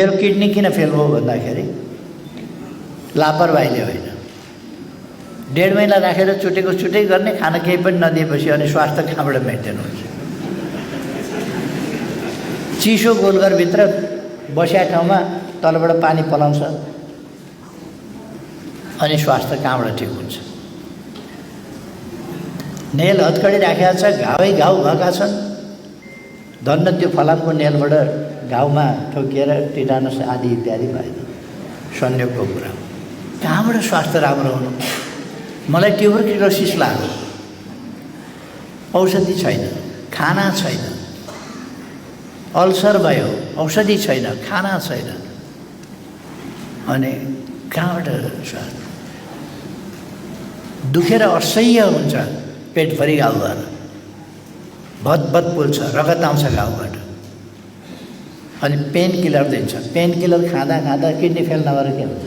मेरो किडनी किन फेल भयो भन्दाखेरि लापरवाहीले होइन। 1.5 महिना राखेर छुटेको छुटै गर्ने, खाना केही पनि नदिएपछि अनि स्वास्थ्य कहाँबाट मेन्टेन हुन्छ? चिसो गोलघरभित्र बस्या ठाउँमा तलबाट पानी पलाउँछ अनि स्वास्थ्य कहाँबाट ठिक हुन्छ? नेल हत्कडी राखेको छ, घावै घाउ भएका छन्, धन्न त्यो फलामको नेलबाट घाउमा ठोकिएर टिटानस आदि इत्यादि भएन। संयोगको कुरा, कहाँबाट स्वास्थ्य राम्रो हुनु? मलाई ट्युबरक्युलोसिस लाग्यो, औषधि छैन, खाना छैन। अल्सर भयो, औषधि छैन, खाना छैन, अनि कहाँबाट स्वास्थ्य? दुखेर असह्य हुन्छ, पेटभरि घाउ भएर भतभत पोल्छ, रगत आउँछ घाउबाट, अनि पेन किलर दिन्छ। पेन किलर खाँदा खाँदा किडनी फेल नभएर के हुन्छ?